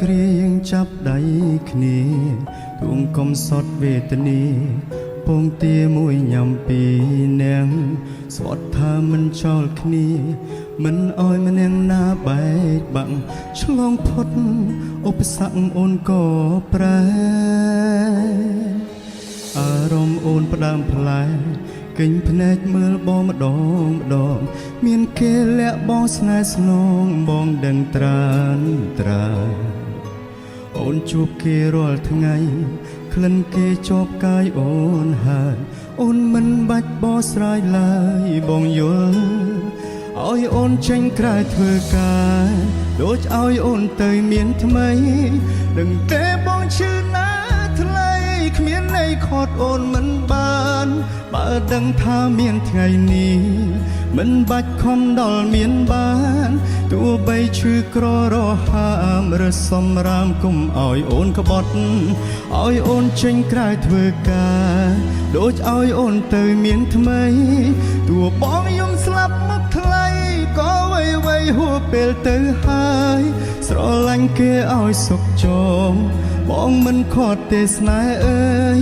គ្រាយើងចាប់ដៃគ្នាទួងកំសត់វេទនាពងទាមួយញ៉ាំពីរនាងស្វត់ថាមិនចោលគ្នា មិនអោយម្នាក់ណាបែកបាក់ឆ្លងផុតឧបសគ្គអូនក៏ប្រែ អារម្មណ៍អូនផ្ដើមផ្លែកេញភ្នែកមើលបងម្ដងម្ដង មានគេលាក់បងស្នេហ៍ស្នងបងដឹងត្រានត្រាអូនជួបគេរាល់ថ្ងៃក្លិនគេជាប់កាយអូនហើយអូនមិនបាច់បកស្រាយឡើយបងយល់ឲ្យអូនចេញក្រៅធ្វើការដូចឲ្យអូនទៅមានថ្មីដឹងទេបងឈឺណាស់ថ្លៃគ្មានន័យខត់អូនមិនបាន បើដឹងថាមានថ្ងៃនេះមិនបាច់ខំដល់មានបានទោះបីឈឺក្ររហាមឬសំរាមគុំឲ្យអូនក្បត់ឲ្យអូនចេញក្រៅធ្វើការដូចឲ្យអូនទៅមានថ្មីទោះបងយំស្លាប់មកថ្លៃក៏អ្វីអ្វីហួពេលទៅហើយស្រឡាញ់គេឲ្យសុខចងបងមិនខត់ទេស្នេហ៍អើយ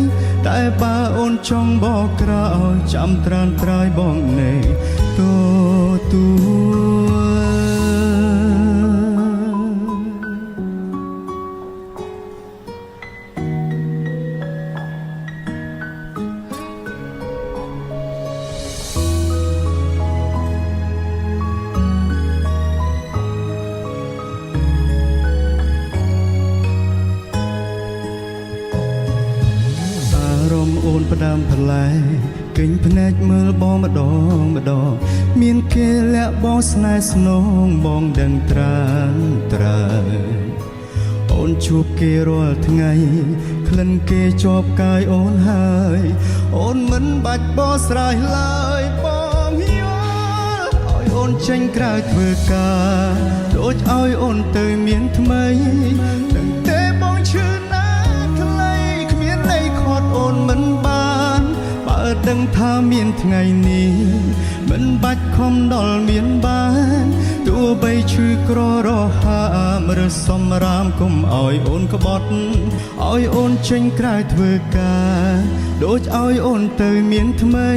តែបើអូនចង់បកក្រោយចាំត្រានត្រើយបងនៅទទួល អារម្មណ៍អូនផ្ដើមផ្លែកេញភ្នែកមើលបងម្ដងម្ដង មានគេលាក់បងស្នេហ៍ស្នងបងដឹងត្រានត្រើយអូនជួបគេរាល់ថ្ងៃក្លិនគេជាប់កាយអូនហើយអូនមិនបាច់បកស្រាយឡើយបងយល់ឲ្យអូនចេញក្រៅធ្វើការដូចឲ្យអូនទៅមានថ្មីដឹងទេបងឈឺណាស់ថ្លៃគ្មានន័យខត់អូនមិនបាន បើដឹងថាមានថ្ងៃនេះមិនបាច់ខំដល់មានបានទោះបីឈឺក្ររហាមឬសំរាមគុំឲ្យអូនក្បត់ឲ្យអូនចេញក្រៅធ្វើការដូចឲ្យអូនទៅមានថ្មី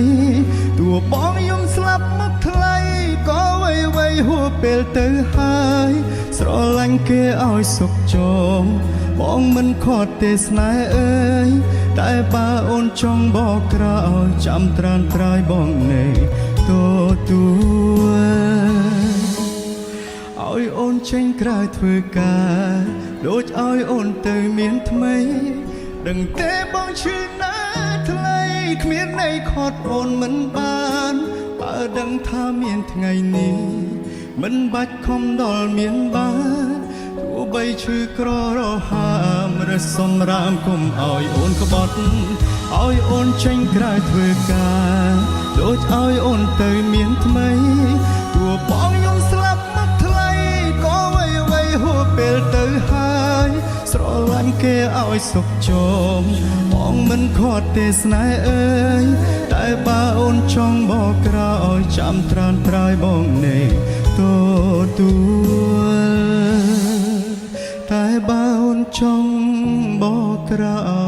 ទោះបងយំស្លាប់មកថ្លៃក៏អ្វីអ្វីហួពេលទៅហើយស្រឡាញ់គេឲ្យសុខចងបងមិនខត់ទេស្នេហ៍អើយ តែបើអូនចង់បកក្រោយចាំត្រានត្រើយបងនៅទទួលឲ្យអូនចេញក្រៅធ្វើការដូចឲ្យអូនទៅមានថ្មី ដឹងទេបងឈឺណាស់ថ្លៃគ្មានន័យខត់អូនមិនបាន បើដឹងថាមានថ្ងៃនេះមិនបាច់ខំដល់មានបានទោះបីឈឺក្ររហាមឬសំរាមគុំឲ្យអូនក្បត់ឲ្យអូនចេញក្រៅធ្វើការដូចឲ្យអូនទៅមានថ្មីទោះបងយំស្លាប់មកថ្លៃក៏អ្វីអ្វីហួពេលទៅហើយស្រឡាញ់គេឲ្យសុខចងបងមិនខត់ទេស្នេហ៍អើយតែបើអូនចង់បកក្រោយចាំត្រានត្រើយបងនៅទទួលតែបើអូនចង់បកក្រោ